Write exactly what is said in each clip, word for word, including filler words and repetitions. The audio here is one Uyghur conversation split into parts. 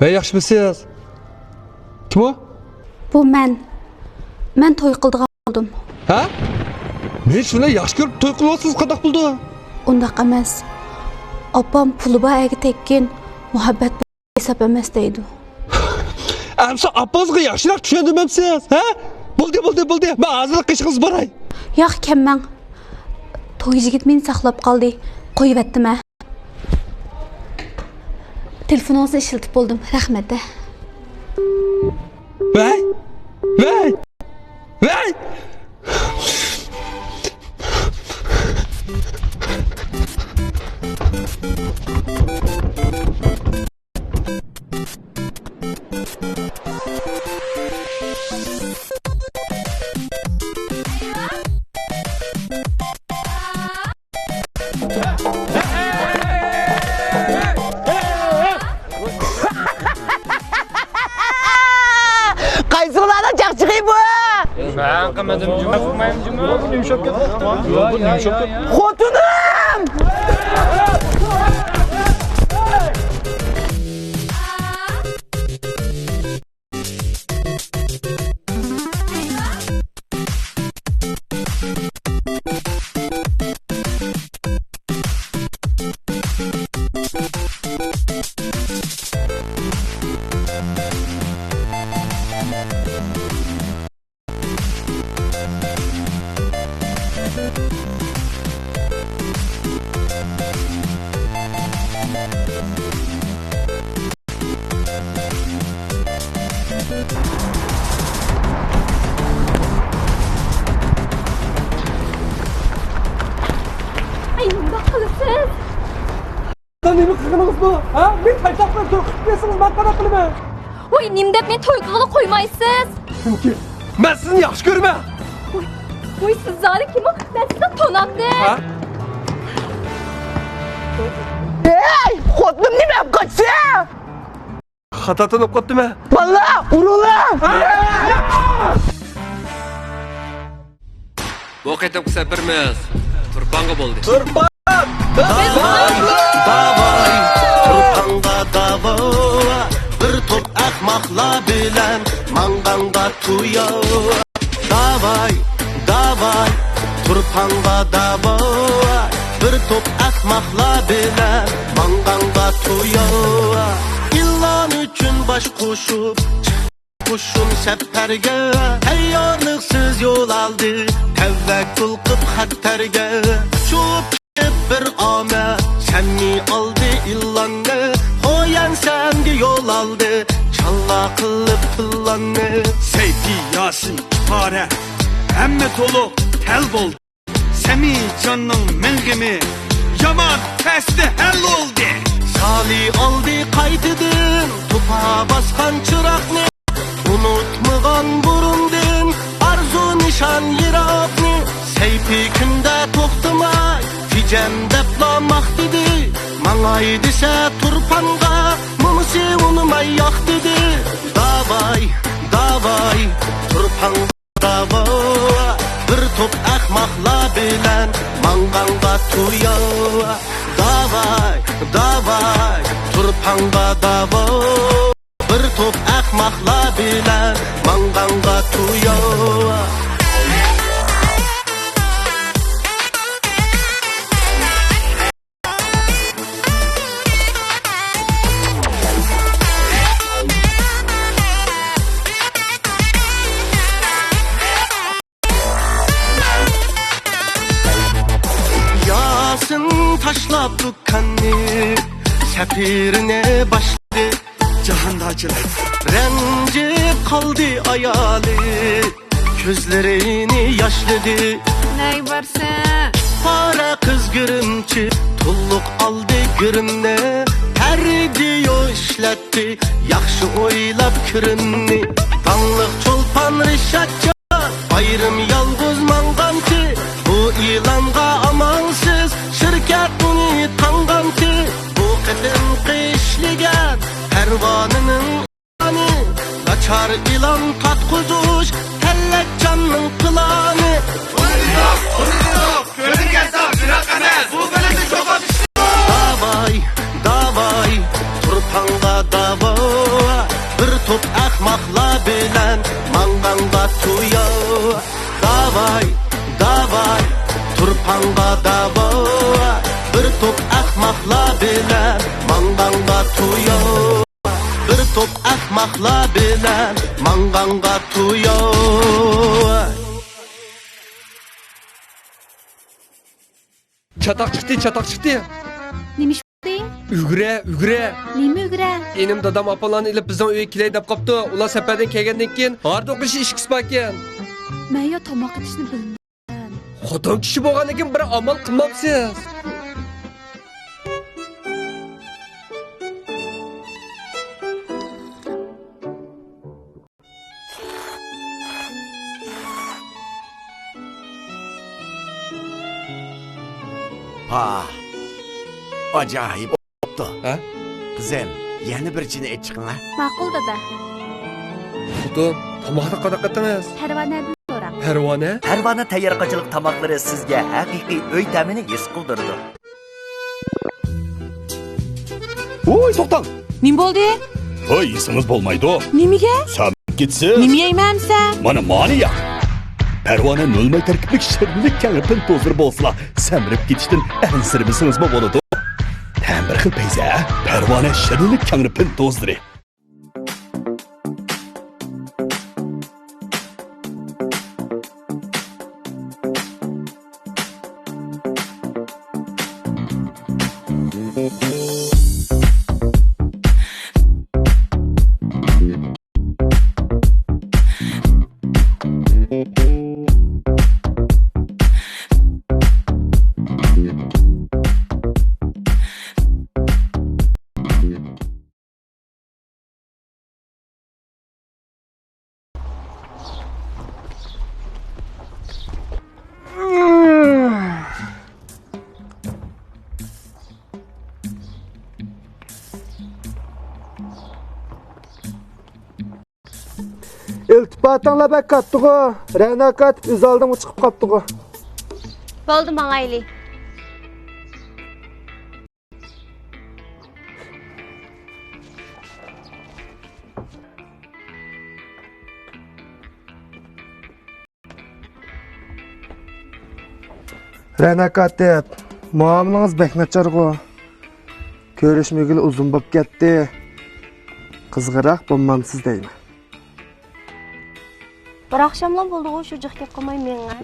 ۋەي، ياخشىمۇسىز؟ كىم ئۇ؟ بۇ مەن. مەن توي قىلىدىغان بولدۇم. ھە؟ مېنى شۇنداق ياخشى كۆرۈپ توي قىلىۋاتسىڭىز قانداق بولىدۇ؟ ئۇنداق ئەمەس. ئاپام پۇلى بار ئەرگە تەگكىن، مۇھەببەت ھېساب ئەمەس دەيدۇ. ئەمسە ئاپىڭىزغا ياخشىراق چۈشەندۈرمەمسىز، ھە؟ بولدى، بولدى، بولدى. مەن ھازىرلا قېشىڭىزغا باراي. ياق، كەلمەڭ. توي يىگىت مېنى ساقلاپ قالدى. قويۇۋەتتىم ھە. تېلېفونىڭىزنى ئىشلىتىپ بولدۇم. رەھمەت ھە. ۋەي! ۋەي! ۋەي! قايسىڭلارنىڭ چاقچىقى بۇ؟ مەن قىلمىدىم جۇمۇ. يۇمشاپ كەت. يۇمشاپ كەت. خوتۇنۇم! ئەي، نېمە قىلىسىز؟ نېمە قىلغىنىڭىز بۇ؟ ھە؟ مېنى تاشلاپ بىر توي قىلىپ بەرسىڭىز، مەن قانداق قىلىمەن؟ ۋاي، نېمە دەپ مېنى توي قىلغىلى قويمايسىز؟ چۈنكى مەن سىزنى ياخشى كۆرىمەن. ۋاي، ۋاي، سىز زادى كىم ئۇ؟ مەن سىزنى تونامدىم. ھە؟ ھەي، خوتۇنۇمنى مەن قاچسا! خاتا تونۇپ قاپتىمەن. بالىلار، ئۇرۇڭلار! بۇ قېتىمقى سەپىرىمىز تۇرپانغا بولدى. تۇرپان! داۋاي، داۋاي، تۇرپانغا داۋا. بىر توپ ئەخمەقلار بىلەن ماڭغانغا تويا. داۋاي، داۋاي، تۇرپانغا داۋا. بىر توپ ئەخمەقلار بىلەن ماڭغانغا تويا. ئىلان ئۈچۈن باش قوشۇپ قۇشۇم سەپەرگە، تەييارلىقسىز يول ئالدى، تەۋەككۈل قىپ خەتەرگە. ئۇچۇپ كېتىپ بىر ئامە، سەممى ئالدى ئىلاننى، خويەنسەنگە يول ئالدى، چاللا قىلىپ پىلاننى. سەيپى ياسىن پارە، ھەممە تولۇق تەل بولدى. سەمىجاننىڭ مىڭ غېمى، يامان تەستە ھەل بولدى. سالى ئالدى قايتىدىن، توپا باسقان چىراغنى، ئۇنتۇمىغان بۇرۇندىن، ئارزۇ نىشان يىراقنى. سەيپى كۈندە توختىماي، تېجەم دەپلا ماختىدى. ماڭاي دېسە تۇرپانغا، مومىسى ئۇنىماي ياقتىدى. داۋاي، داۋاي، تۇرپانغا داۋا، بىر توپ ئەخمەقلار بىلەن ماڭغانغا تويا. داۋاي، داۋاي، تۇرپانغا داۋا، بىر توپ ئەخمەقلار بىلەن ماڭغانغا تويا. ياسىن تاشلاپ دۇكاننى، سەپىرىنى باشلىدى. جاھانداچىلار. رەنجىپ قالدى ئايالى، كۆزلىرىنى ياشلىدى. نەي بارسەن؟ پارە قىز گىرىمچى، تولۇق ئالدى گىرىمنى. ھەر دېيو ئىشلەتتى، ياخشى ئويلاپ كىرىمنى. داڭلىق چولپان رىشاتجان ئايرىم يالغۇز ماڭغانتى. بۇ ئېلانغا ئامالسىز شىركەت ئۇنى تاڭغانتى. بۇ قېتىمقى ئىشلىگەن پەرۋانىنىڭ ناچار ئېلان تارتقۇزۇش تەللەتجاننىڭ پىلانى. داۋاي، داۋاي، تۇرپانغا داۋا. تويا، داۋاي، داۋاي، تۇرپانغا داۋاي. بىر توپ ئەخمەقلەر بىلەن ماڭغانغا تويا. بىر توپ ئەخمەقلەر بىلەن ماڭغانغا تويا. چاتاق چىقتى، چاتاق چىقتى. نېمە ئىش بولدى؟ ئۈگرە، ئۈگرە. نېمە ئۈگرە؟ ئىنىم دادام ئاپاملارنى ئېلىپ بىزنىڭ ئۆيگە كېلەي دەپ قاپتۇ. ئۇلار سەپەردىن كەلگەندىن كېيىن ھاردۇق ئېشىش ئىككىسى باركەن. مەن يا تاماق ئېتىشنى بىلمەيمەن. خوتۇن كىشى بولغاندىن كېيىن بىر ئامال قىلمامسىز؟ ھا، ئاجايىپ بوپتۇ. ھە؟ قىزىم، يەنە بىر چىنە ئېچىقىڭ ھە. ماقۇل، دادا. خوتۇن، تاماقنى قانداق قىلدىڭىز؟ پەرۋانەدىن سوراڭ. پەرۋانە؟ پەرۋانە تەييارقاچىلىق تاماقلىرى سىزگە ھەقىقىي ئۆي تەمىنى ھېس قىلدۇرىدۇ. ۋوي، توختاڭ! نېمە بولدى؟ ھوي، يېسىڭىز بولمايدۇ. نېمىگە؟ سەمرىپ كېتىسىز. نېمە يەيمەن ئەمسە؟ مانا، مانى يەڭ. پەرۋانە نۆل ماي تەركىبلىك شىرىنلىك كەڭرى پىنتوزلىرى بولسىلا، سەمرىپ كېتىشتىن ئەنسىرىمىسىڭىزمۇ بولىدۇ. تەمى بىر خىل پەيزى ھە؟ پەرۋانە شىرىنلىك كەڭرى پىنتوزلىرى. ئىلتىپاتىڭلار بەك كاتتىغۇ. رەنا كاتىپ ئۆز ئالدىمغا چىقىپ قاپتىغۇ. بولدى، ماڭايلى. رەنا كاتىپ، مۇئامىلىڭىز بەك ناچارغۇ. كۆرۈشمىگىلى ئۇزۇن بولۇپ كەتتى. قىزغىنراق بولمامسىز دەيمەن. بىر ئاخشاملا بولدىغۇ، شۇ جىق گەپ قىلماي مېڭىڭە.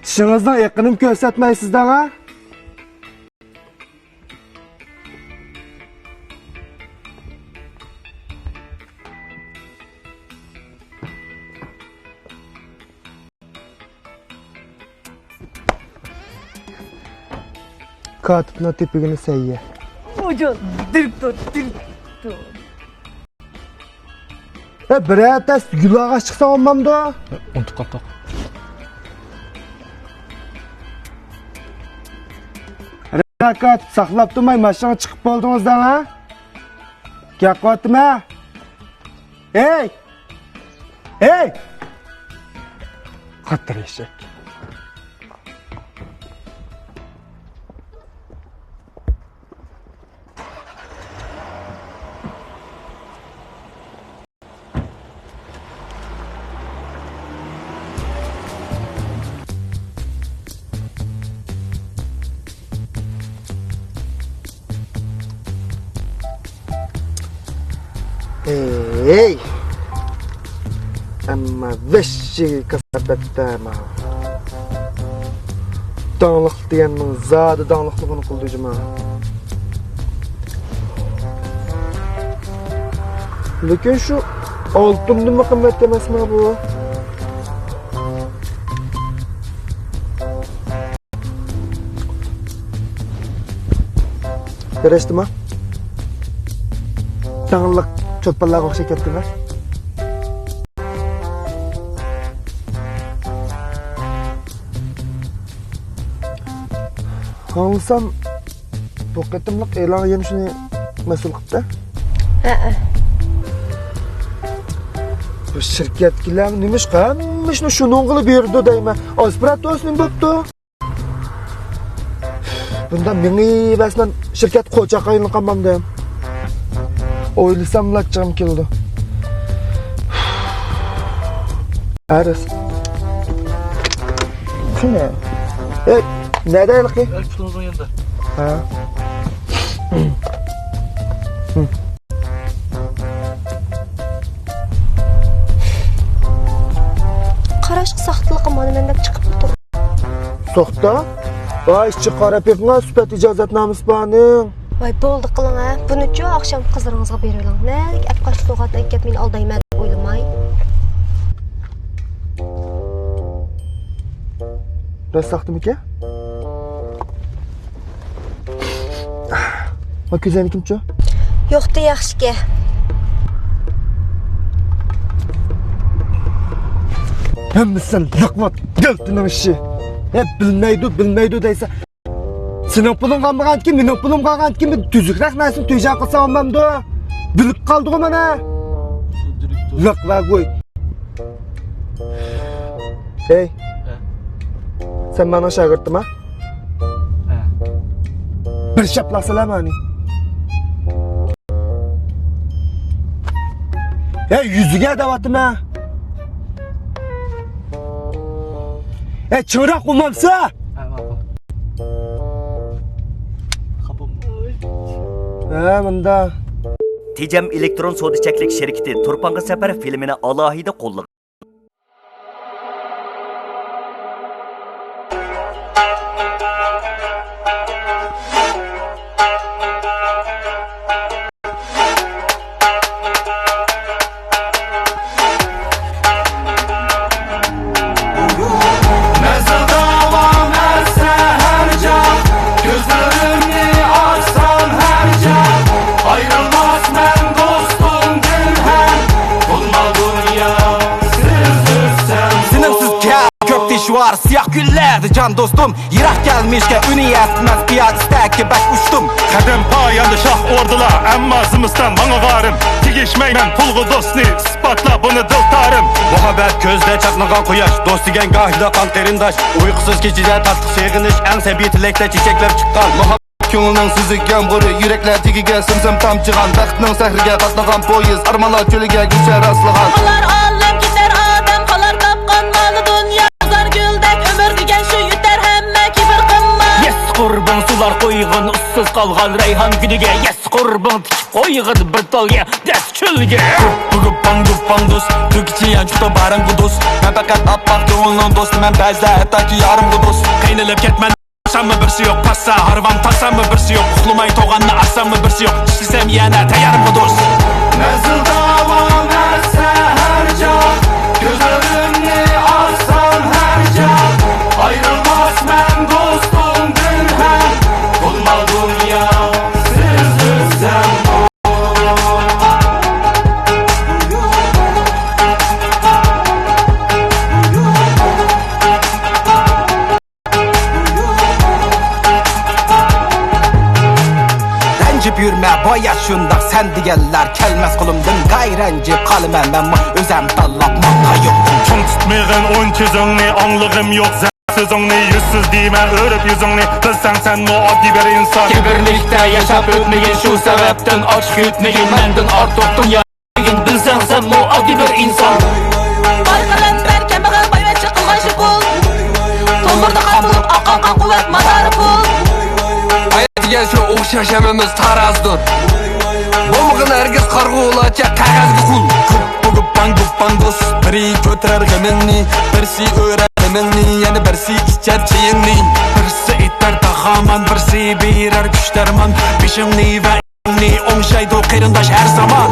چىشىڭىزنىڭ ئېقىنىمۇ كۆرسەتمەيسىز دەڭا. كاتىپنىڭ تېپىگىنى سەي يە. ھوجام، دىرېكتور، دىرېكتور. ھە، بىرەر تەس گۈل ئاغاچ چىقسا بولمامدۇ؟ ئۇنتۇپ قاپتۇق. رەنا كاتىپ، ساقلاپ تۇرماي ماشىنىغا چىقىپ بولدىڭىز دەڭ ھە؟ كەپ قاپتىمەن. ھەي! ھەي! قاتتىق ئېشەك. ھەي! ئەمما ۋەھشىي كاساپەتتە ما. داڭلىق دېگەننىڭ زادى داڭلىقلىقىنى قىلدى جۇما. لېكىن شۇ ئالتۇندىنمۇ قىممەت ئەمەسما بۇ؟ كۆرۈشتىمۇ؟ داڭلىق چولپانلارغا ئوخشاپ كەتتىمۇ؟ ئاڭلىسام، بۇ قېتىملىق ئېلان يېمىشىنى مەسئۇل قىپتۇ. ھەئە. بۇ شىركەتكىلەر نېمىشقا ھەممە ئىشنى شۇنىڭغىلا بېرىدۇ دەيمەن. ئاز پىرات بولسا نېمە بوپتۇ؟ بۇنداق مېڭىۋەرسىمەن، شىركەت قوچاققا ئايلىنىپ قالمامدۇ؟ ئويلىساملا ئاچچىقىم كېلىدۇ. ئەرز. قېنى؟ ئەي، نەدە ھېلىقى؟ ئەي، پۇتىڭىزنىڭ يېنىدا. ھە. قاراشقا ساختىلىقى مانا مەن دەپ چىقىپلا تۇر. سوختا؟ ۋاي، ئىچى قارا پېقىڭا سۈپەت ئىجازەتنامىسى بارنىڭ. ۋاي، بولدى قىلىڭ ھە. بۇنىچۇ ئاخشام قىزلىرىڭىزغا بېرىۋېلىڭ. نەلىك ئەپقاچ سوغات ئەكەپ مېنى ئالدايمەن دەپ ئويلىماي. راست ساختىمىكەن؟ ما كۆزەينىكىمچۇ؟ يوقتا ياخشىكەن. ھەممىسى سەن لەقۋات، گەلتىنىڭ ئىشى. ھە، بىلمەيدۇ، بىلمەيدۇ دەيسەن. سېنىڭ پۇلۇڭ قالمىغانكىن، مېنىڭ پۇلۇم قالغانكىن، بىر تۈزۈكرەك نەرسىنى تۈزۈپ قالسام بولمامدۇ؟ بىلىپ قالدىغۇ مانا. لەقۋەگۇي. ھەي. ھە. سەن مېنىڭ شاگىرتىما؟ ھە. بىر شاپلا سالام ئانى. ھەي، يۈزىگە دەۋاتىمەن. ھەي، چىڭراق ئۇمامسا؟ ھە، ماقۇل. خاپا بولما. ھە، مۇندا. تېجەم ئېلېكترون سودا چەكلىك شىركىتى تۇرپانغا سەپەر فىلىمىنى ئالاھىدە قوللىغان. مەنزىل داۋام ئەتسە ھەر جان، كۆزلىرىمنى ئاچسام ھەر جان، ئايرىلماسمەن دوستۇمدىن ھەم، بولما دۇنيا سىز ئۆتسەم. سېنىڭسىز كەل كۆپ دىشۋار سىياھ كۈنلەردە جان دوستۇم، يىراق كەلمىشكە ئۈنى يەتمەس پىيادە ئىستەككە بەك ئۇچتۇم. قەدەم پاياندا شاھ ئوردىلار، ئەمما زىمىستان ماڭا غارىم. تېگىشمەيمەن پۇلغا دوستنى، ئىسپاتلا بۇنى دىلتارىم. مۇھەببەت كۆزدە چاقنىغان قۇياش، دوست دېگەن گاھىدا قان قېرىنداش. ئۇيقۇسىز كېچىدە تاتلىق سېغىنىش، ئەڭ سەبىي تىلەكلەر چېچەكلەپ چىققان. مۇھەببەت كۆڭۈلنىڭ سۈزۈك يامغۇرى، يۈرەكلەر تېگىگە سىم-سىم تامچىغان. بەختنىڭ سەھرىگە قاتنىغان پويىز، ئارمانلار چۆلىگە گۈلشەن راسلىغان. قالار ئالەم، كېتەر ئادەم، قالار تاپقان مالى دۇنيا. زار گۈلدەك ئۆمۈر دېگەن شۇ، يېتەر ھەممە كىبىر قىلما. يەس قۇربىڭ سۇلار قويغىن ئۇسسۇز قالغان رەيھان گۈلىگە. يەس قۇربىڭ تىكىپ قويغىن بىر تال يەر دەس چۆلگە. گۇپپا گۇپپاڭ گۇپپاڭ دوست، تۈگىچى يانچۇقتا بارىڭغۇ دوست. مەن پەقەت ئاپئاق كۆڭۈلنىڭ دوستى، مەن بەزىدە ھەتتاكى يارىمغۇ دوست. قىينىلىپ كەتمەن. ئاسانمۇ بىرسى يوق، پاسسا ھارۋان تاساممۇ بىرسى يوق، ئۇخلىماي توغاننى ئاساممۇ بىرسى يوق، ئىشلىسەم يەنە تەييارمغا دوست. مەنزىل داۋام ئەتسە ھەر جان، كۆزلىرىمنى ئاچسام ھەر جان، ئايرىلماسمەن دوستۇمدىن ھەم، بولما دۇنيا سىز ئۆتسەم. رەنجىپ يۈرمە بايا شۇنداق سەن دېگەنلەر كەلمەس قولۇمدىن، غاي رەنجىپ قالىمەن مەنمۇ ئۆزەم تاللاپ ماڭغان يولۇمدىن. چوڭ تۇتمىغىن ئون كۆزۈڭنى، ئاڭلىغىم يوق زەپ سۆزۈڭنى، يۈزسىز دېمە ئۆرۈپ يۈزۈڭنى، بىلسەڭ سەنمۇ ئاددىي بىر ئىنسان. كىبىرلىكتە ياشاپ ئۆتمىگىن، شۇ سەۋەبتىن ئاچچىق يۈتمىگىن مەندىن ئارتۇق دۇنيا. بىلسەڭ سەنمۇ ئاددىي بىر ئىنسان. باي قەلەندەر، كەمبەغەل بايۋەچچە قىلغان شۇ پۇل. تومۇردا قان بولۇپ ئاققان قان قۇۋۋەت مادارى پۇل. ئايا دېگەن شۇ ئوخشاش ھەممىمىز تارازدۇر. بولمىغىن ھەرگىز قارىغۇلارچە قەغەزگە قۇل. گۇپپا گۇپپاڭ گۇپپاڭ دوست، بىرى كۆتۈرەر غېمىڭنى، بىرسى ئۆرەر غېمىڭنى، يەنە بىرسى ئىچەر چېيىڭنى. بىرسى ئېيتار تاخامان، بىرسى بېرەر كۈچ دەرمان. بېشىڭنى ۋە ئوڭشايدۇ قېرىنداش ھەر زامان.